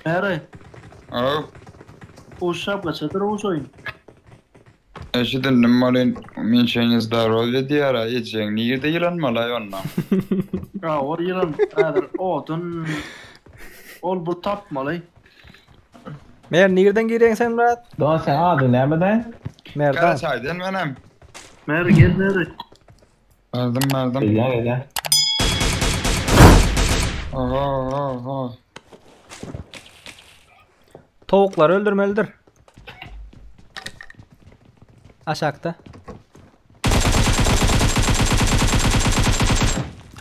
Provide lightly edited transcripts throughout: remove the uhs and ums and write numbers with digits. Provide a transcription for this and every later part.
Näre? Aw. Uşap gaçadyr o oýun. Eşidindim welin menşeniýe zdarowýa diýýär-ä, ejeň nirde ýylan balaý onda? Ha, ol ýylan häzir odun ol bu tapmaly. Mer nirden girýäň sen Myrat? Dogan sen adyň nämede? Merdan. Garaçaýdan menem. Mer gel mer. Bardym bardym. Gelýän gelýän. Oho oho oho. Towuklary öldürmelidir. Aşakda.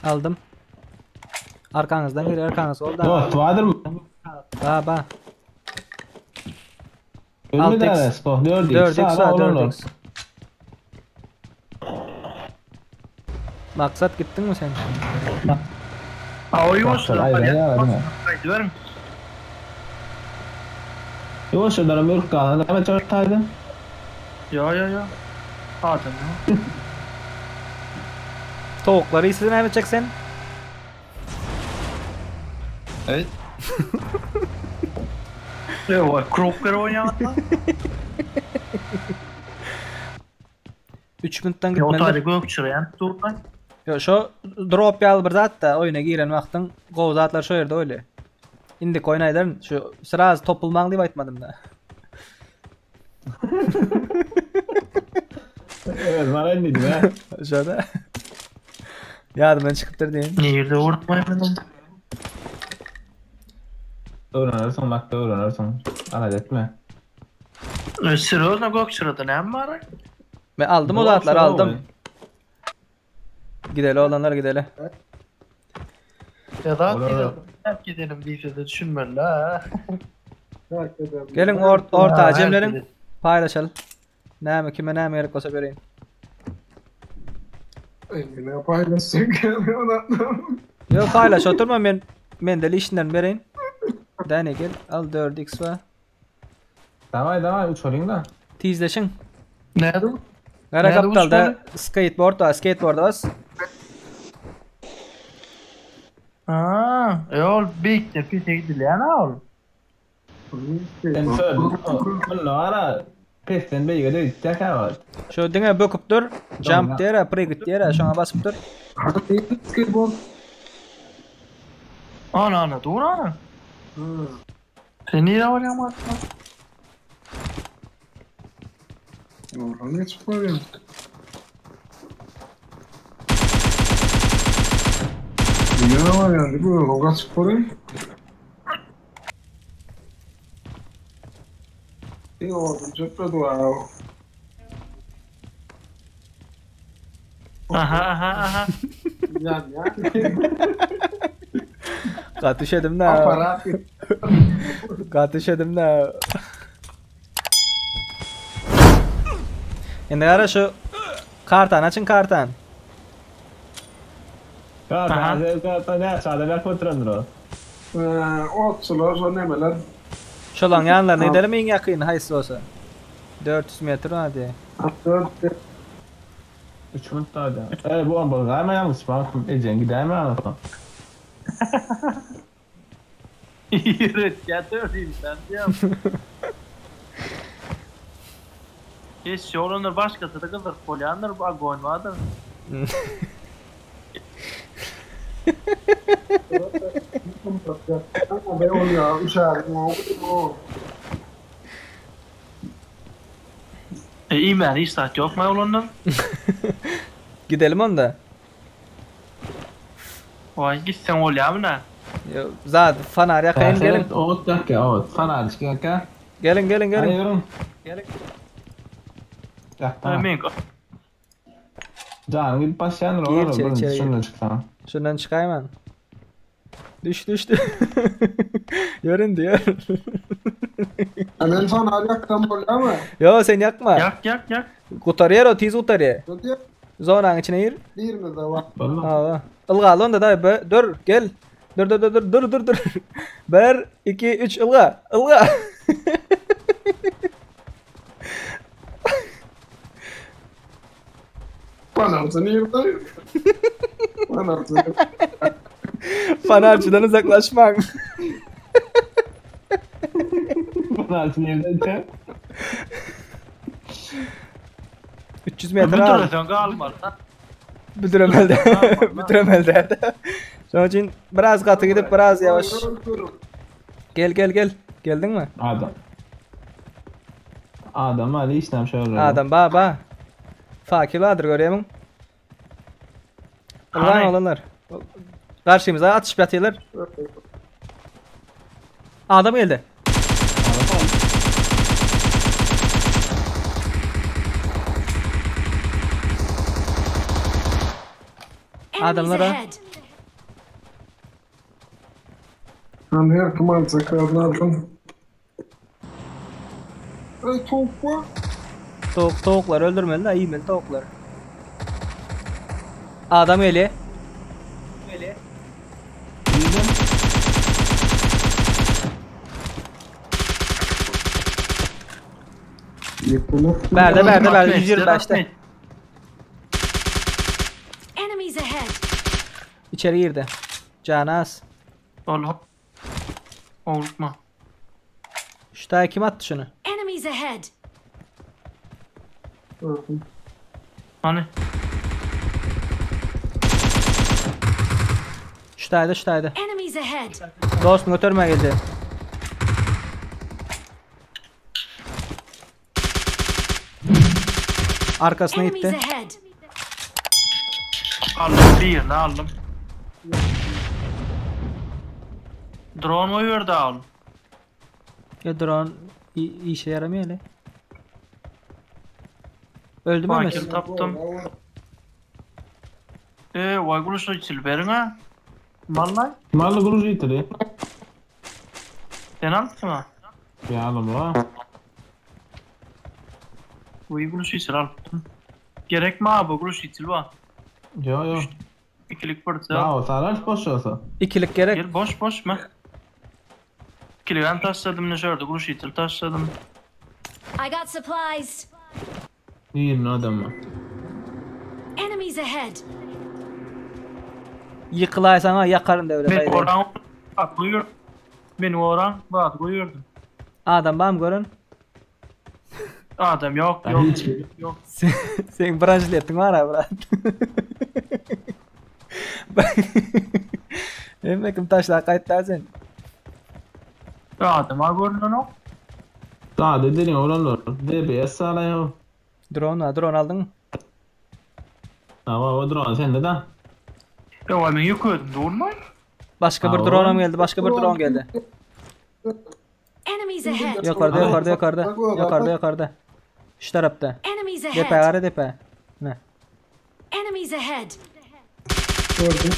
Aldym. Arkaňyzdan geliyor, arkaňyz oldu. Dost bardyr mı? Ba ba. Ölmedi 6x. Ares bu. 4x. 4x ha 4x. Maksat gittin mi sen? Ha o ýuwaş. Maksat, aýra ýa, Gaýdyberin. Ýuwaş şuradan mürk galan. Näme çort taýda? Ýa ýa ýa. Adam ýa. Towuklary siz näme etjek sen? Eý. Ýa, Kroker oýnaýar. 3 minutdan Ýa, gitmelidir. taýda gök çyraýan durdan. Yo şo drop ýaly bir zat da oýuna giren wagtyň gowy zatlar şo ýerde oýly. Indi oýun aýdaryn şu sraz topulmaň diýip aýtmadym da. Evet bana dedim ha. Şoda. Ýadymdan çykypdyr diýen. Nirde urtmaýyn men. Öğrenirsin bak da öğrenirsin. Alad etme. Serýozno gök çyrada näme bar? Men aldym o zatlary aldym. Gideli olanlar gideli. Ya da Olar- gidelim. Hep gidelim diýse de düşünmeli ha. Gelin or orta Ha, cemlerin herkese. paylaşalım. Näme kime näme gerek bolsa bereyim. Ne paylaşacak yani ona. Yo paylaş oturma men men de işinden bereyim. Dani gel al 4x va. Davay davay uçurayım da. Tizleşin. Näde? Gara Näde kaptalda uçmaly? skateboard var, skateboard bas. Ha, e ol beýik pise gidilýän ha ol. Sen söyle. Bunu ara. Pesten beyge de gidecek ha var. Şu diňe böküp dur. Jump Tamam. diýere, prigit diýere, şoňa basyp dur. Skateboard. Ana ana dur ana. Sen nirde barýan barsyň? Oradan geçip var ya. Dünya var yani bu o kaçıp var ya. Yok, cephe duvar. Aha aha aha. Yani ya. Gaty şedim da. Aparat. Gaty şedim da. Endi gara şu kartan açın kartan. Karta, karta ne aşağıda ver oturandır o. Otçular, o nemeler. Şolan ýanlaryna gidelim iň ýakyn haýsy bolsa. 400 metr hadi. Dört. 3 minut daha da. Evet bu an balık yanlış bak. Ecen gider mi anlatma. Ýüret ýatyrym sen diýem. Geç ýolundur başkasy da gyzyk bolýandyr, agon bardyr. Ama ben onu ya, uşağım. O. E iýmän hiç zat ýok ma ýolundan. Gidelim onda. Vay gitsen bolýarmy na? Yo, Zat fanar ýakaýyn gelin. Ot dakika ot. Fanar çıkaka. Gelin gelin Hadi gelin. yürüm. Gelin. Yak Ha, tamam. Men Canım gidip başlayandır Gir olur. içeri, Bunun içeri gir. şundan çıksana. Şundan çıkayman. Düş düştü. Görün diyor. Ben sana ayaktan böyle ama. Yo sen yakma. yak yak yak. Gutarýar o tiz gutarýar. Diye Zonanyň içine gir. bir mi de var? Vallahi. Aa. Ilga onda da be, dur gel. Dur dur dur dur dur dur dur. 1 2 3 ılga. Ilga. Panarcı nerede? Panarcı. Fanarçıdan uzaklaşmak. 16 nirde? 300 metr al. Büdüresen galmaly. Büdüremeli. Büdüremeli derdi. Şonuň üçin biraz gaty gidip biraz ýavaş. Gel gel gel. Geldiň mi? Adam. Adam hadi işlem şöyle. Adam ba ba. Fakir bardyr görýämiň? Ulan Hany? olanlar. Garşymyza atyşyp ýatyrlar. Adam geldi. Enemies Adamlara. ahead. Ben her kim alacak adamlardan. Ay tavuk var. Tavuk tavukları öldürmeli de iýmeli tavukları. Adam gelýär. Yıkılıp. Berde berde berde 125'te. Enemies ahead. İçeri girdi. Canas. Ol hop. Oğurtma. Şu tane kim attı şunu? Enemies ahead. Hani? Şu tane de şu tane de. Enemies ahead. Dostum götürme geldi. Arkasına Enemies gitti. ahead. Aldım birini aldım. Drone koyuyordu aldım. Ya drone i- işe yaramıyor hele. Öldü mü Fakir Mehmet? taptım. Eee vay gülüşü içil verin ha. Vallahi Mallı gurucu itiri. sen aldın mı? Ya alım la. Vay gülüşü içil aldım. Gerek mi abi gülüşü içil var. Yo yo. İkilik bir Bravo sarar boş olsa. İkilik gerek. Gel boş boş mu? İkilik ben taşladım ne şöyle gülüşü içil taşladım. I got supplies. 20 adam mı? Enemies ahead. Yıkılaysan ha yakarın devlet. Ben haydi. oran bak koyuyor. Ben oran bak koyuyordum. Adam bam görün. Adam yok Ben yok hiç- yok. Sen, sen branşletin var ha brat. Hem kim taşla kayıtlar sen. Adam ha görünen o. Daha dediğin olanlar. DBS sağlayın. Drone var, drone aldın mı? Ama o drone sende de. Ya ben yıkıyordum doğru mu? Başka bir Aa, drone mu geldi? Başka bir drone geldi. Enemies ahead. Yukarıda, yukarıda, yukarıda. Yukarıda, yukarıda. Şu tarafta. Enemies Depe, ahead. ara depe. Ne? Enemies ahead. Gördüm.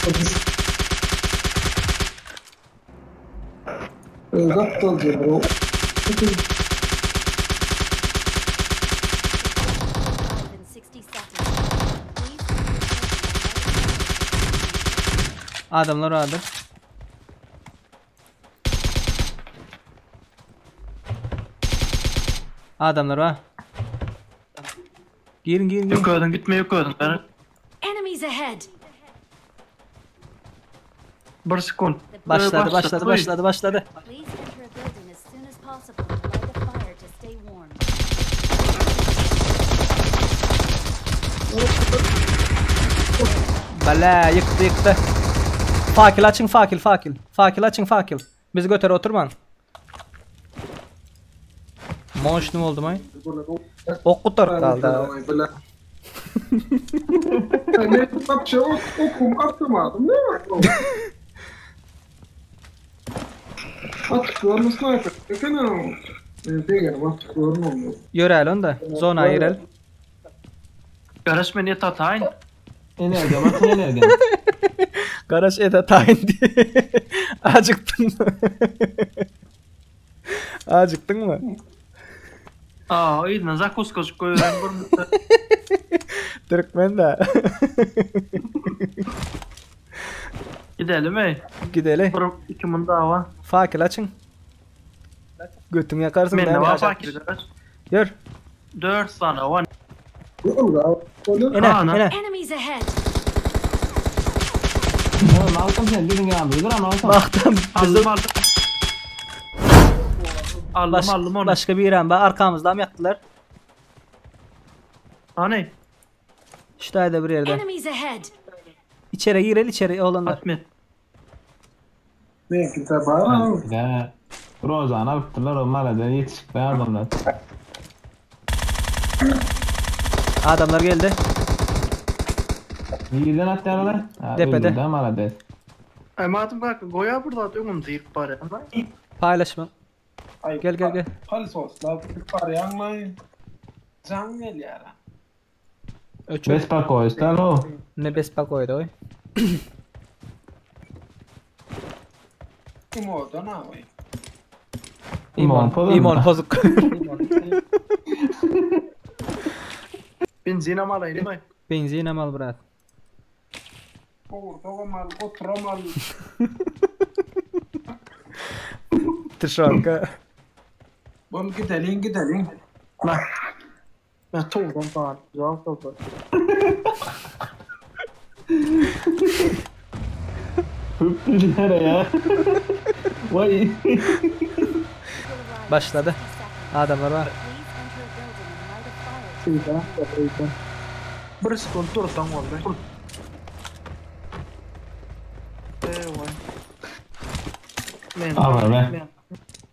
Aptalca bro. In 60 seconds. Please. Adamlar vardı. Adamlar var. Girin girin girin. Yıkıyordun gitme yıkıyordun. Ben Enemies ahead. bir sekund. Başladı başladı başladı başladı. Please enter a building as soon as possible and light a fire to stay warm. Bala yıktı yıktı. Fakil açın fakil fakil. Fakil açın fakil. Bizi götür oturman. Moşnum oldu may. Ok kutar kaldı. Ne yapacağım? Okum atamadım. Ne var? Atıklarını sniper. Efendim. Değilim atıklarını olmuyor. Yörel onu da. Zona yörel. Karışma niye tatayın? Enerji basın enerji. Garaj ete tayin diye. Acıktın mı? Acıktın mı? Aa iyi ne zakuskacık koyuyorum burnu. Türkmen de. Gidelim ey. Gidelim. Bir iki mun daha var. Fakil açın. Götün yakarsın. Men ben de var aşağı- fakir kaç. Yür. Dört tane var. Ene Ana. ene. Enemies ahead. Oğlum aldım sen dedin ya. Dur ama aldım. Baktım. Aldım aldım. Aldym Baş, aldym ony. başga birem bar arkamyzdan ýakdylar. Hani? Şu taýda bir ýerde. Enemies ahead! İçeri gireli içeri oğlanlar. Atmet. Belki de var. Ya. Rozany alypdyrlar o malada ýetişikli adamlar. Adamlar geldi. Nirden atýarlar? Ha, Depede. öldü malada. Ay matım kanka goya burada öňüm diýip bar. Paylaşma. Ay, Gel gel gel. Palisoslar barýan lan. Can gelýär. Öçür. Bespakoýslar o. Ne bespakoydu oy. Kim oldu na oy? İmon pozuk. İmon pozuk. Benzin am alaýyn ay. Benzin al brat. Oğurda mal, oturamal. Tışanka. Bol gidelim gidelim. Lan. Ben towdan bar. Cevap topla. Hüptüler ya. Vay. Will arrive in Başladı. 60 seconds. Adamlar var. Please enter a building and light a fire to Bir sekund dursan boldy. Eyvah. Men. Aman be. Men.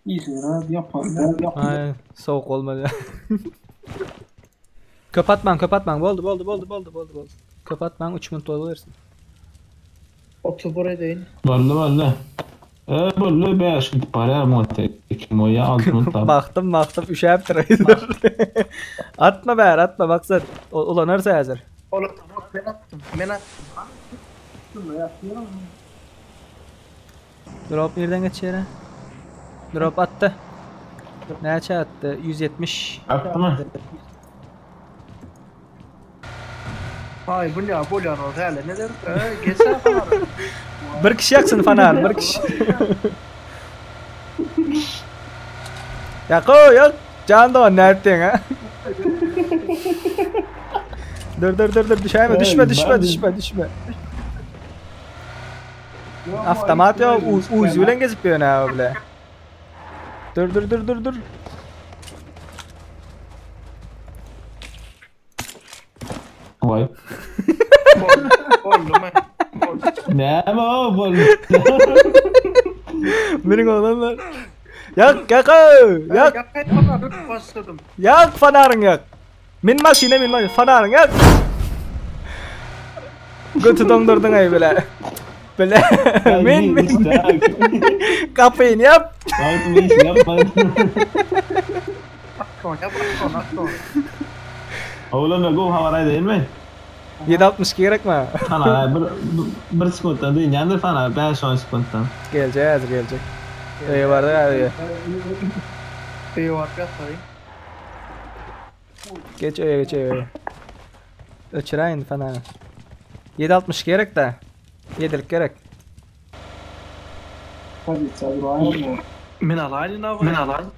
İyice yapar. Yapar. Ay, soğuk olmadı. köp atman köp atman. Boldu boldu boldu boldu boldu boldu. Köp atman 3 minut dolu 31 edeyin. Boldy boldy. E boldy 5 gidip barýar monte. Kim o ya altın tam. Baktım baktım üşäp duraylar. atma be atma maksat. Ulanırsa hazır. Oğlum ben attım. Men attım. Drop nereden geçýär? Drop attı. Näçe attı? 170. Attı mı? Ay bu ne bu ne o hele ne der? Ee, geçer falan. Bir kişi yaksın fanar, bir kişi. Yako yak. Can da nereden ha? dur dur dur dur düşme düşme düşme düşme düşme. Avtomat ya Uzi bilen gezip ýöne ha bile. Dur dur dur dur dur. Vay. Oldu mu? Ne o boldy. Benim oğlanlar. Yak yak yak Yak kaymadan başladım. yak fanarın yak. Min maşine min maşine fanarın yak. Götü dondurdun ay bile. Bile min min. Kapıyı yap. Altın iş yapmadım. Son yap son son. Oğlum go havaraydı değil mi? 7.62 gerek mi? Fana bir bir sekunddan dünyandır fana 5 10 sekunddan. Gelecek hazır gelecek. Öyle vardı abi. Eyvah yatayım. Geç öyle geç öyle. Öçüreyin falan. 7.62 gerek de. 7'lik gerek. Tabii tabii var mı? Men alayın abi. Men alayın.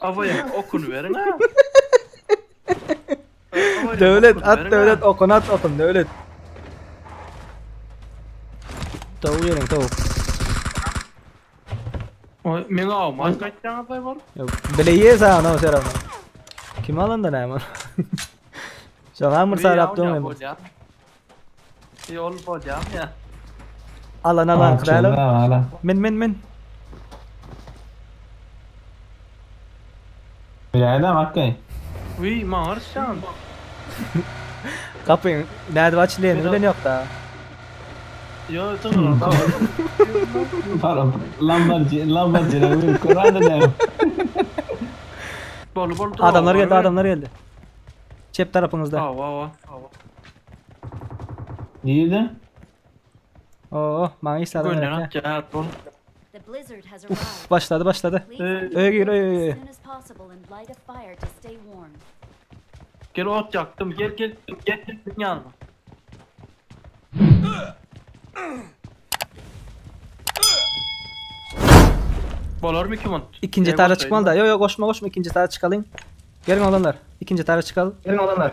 Avaya okun verin ha. Devlet at devlet okun at okun devlet. Tavuk yerin tavuk. Men almaz kaç tane pay var? Yok, Bile ye sana o serama. Kim alındı ne hemen? Şoňa mırsa yaptım ben. Yol bolýam ya. Alan alan kralı. Hala. Min min min. Bir ayda bakkay. Uy, maňar şan. Kapıyı nädip açylýany bilen ýok da. Yo, tüňür da. Pardon. Lambarci lambarci Kur'an da ne? Bol bol. Adamlar geldi, adamlar geldi. Çep tarapyňyzda. Awa, awa. Awa. Nirde? Oo, maňa işler Gönden gerek. at ya, bol. The blizzard has arrived. Başladı, başladı. Please Ee, enter a öye gir, building öye, öye. as soon as possible and light a fire to stay warm. Gel ot yaktım. Gel gel gel gel yanıma. Bolar mı kim on? İkinci tara çıkmalı da. Yo yo koşma koşma ikinci tara çıkalım. Gelin olanlar. İkinci tara çıkalım. Gelin olanlar.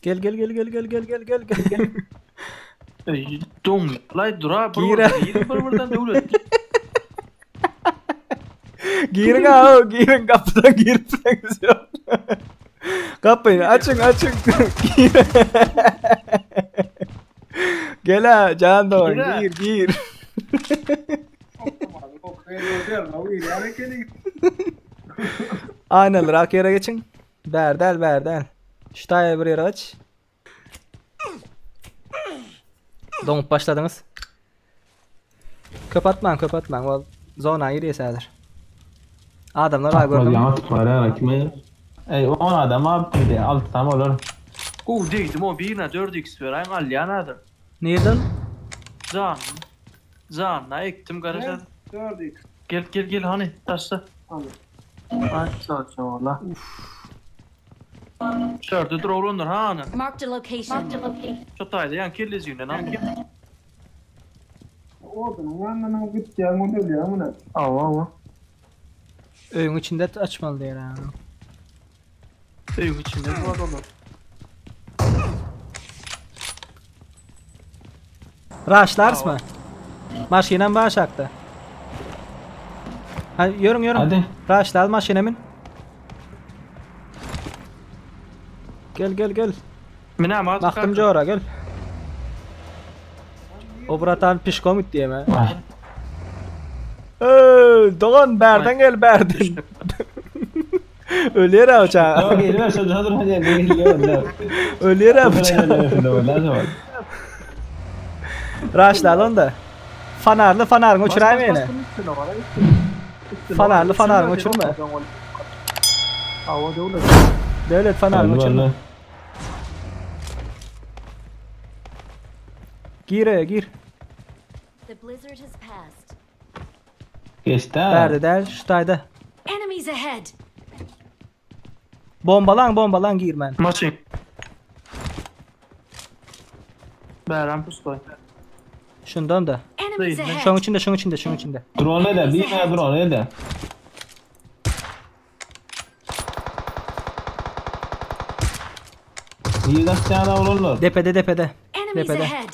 Gel gel gel gel gel gel gel gel gel. Ey, Doň, lay dura bir Gire. bir bir birden döwlet. Giriň ha, giriň kapıdan girip bileňiz yok. Kapıyı açın açın. Gir. Gel ha can doğan Gir ha. gir gir. Aynen rak yere geçin. Berdel berdel. Ştaya bir yere aç. Donup başladınız. Köp atman köp atman. Ol zona giriyor häzir. Adamlar var gördüm. Yaňa tutmar ha kime? Ey 10 adam abi 6 tam olur. Gu değdim o birine 4x veren alyan adam. Nereden? Can. Can, na ektim garaja. 4x. Gel gel gel hani taşla. Hani. Ay sağ ol valla. Şurada dur oğlundur ha hani. Marked a location. Marked a location. Şu tayda yan kirlezi yünden al gel. Odunun yanına gideceğim onu ölüyor amına. Ava ava. Öýüň içinde açmalı diýär ha. Evin içinde bu adamlar. Raşlars mı? Maşinem baş akta. Ha ýörüň ýörüň. Hadi. Raşlar maşinemin. Gel gel gel. Mine ama Baktım jora gel. O bratan pişkom it diýeme. Vay. Öö, Doğan berden gel berden. Ölýär ha uça. Yok geliyor şu dur hadi geliyor. Ölýär ha uça. Raşlar onda. Fanarly fanaryn uçuraý meni. Fanarly fanaryn uçurma. Ava döwlet. Döwlet fanaryn uçurma. Gir öýe gir. The blizzard has passed. Geçti ha. Berde del şu taýda. Enemies ahead. Bombalan bombalan girmen. Maçın. Berem pustoy. Şundan da. Enemies Değil, ahead. Şoň içinde, şoň içinde, şoň içinde. Drone de bir tane drone de. Bir dakika olurlar. Depede depede. Enemies Depede. ahead.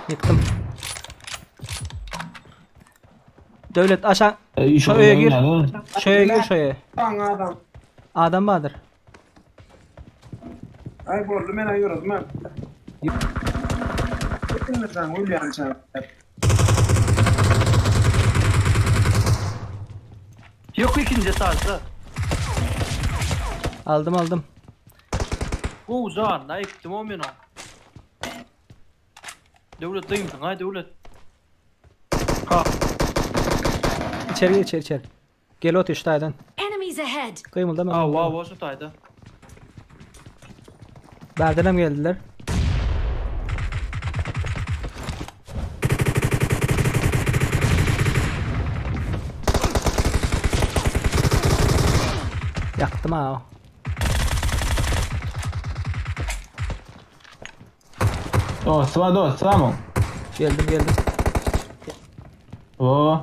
Yıktım. Devlet aşağı Ey, Şu öye gir. Şöyle gir şöyle. Lan adam. Adam vardır. Ay boldu men ayırız men. Gittin sen ölüyorsun sen. Yok ikinci etajda. Aldım aldım. Bu can, na ektim o mena. Döwlet dayımdın ay döwlet. Ha, İçeri gir içeri içeri. Gel otur şu taydan. Enemies ahead. Kıymıldama. ha vav şu tayda. Berdenem geldiler. Yaktım ha o. Dost var dost var mı? Geldim geldim. Oo.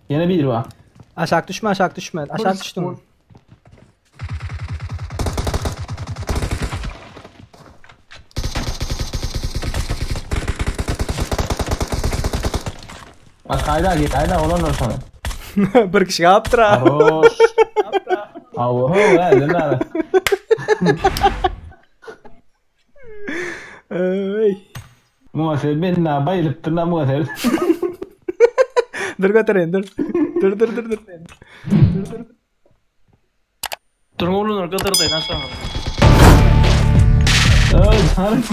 Yine bir var. Aşağı düşme aşağı düşme. Aşağı düştüm. Bak kayda git kayda olanlar sana. Bir kişi yaptır ha. Hoş. Avo, ne ne. Ey. Muhasebe ben ne bayılıp dur lan muhasebe. Dur götüreyim dur. Dur dur dur dur. Durun oğlunlar kadar dayın aşağı. Ay, tanrım.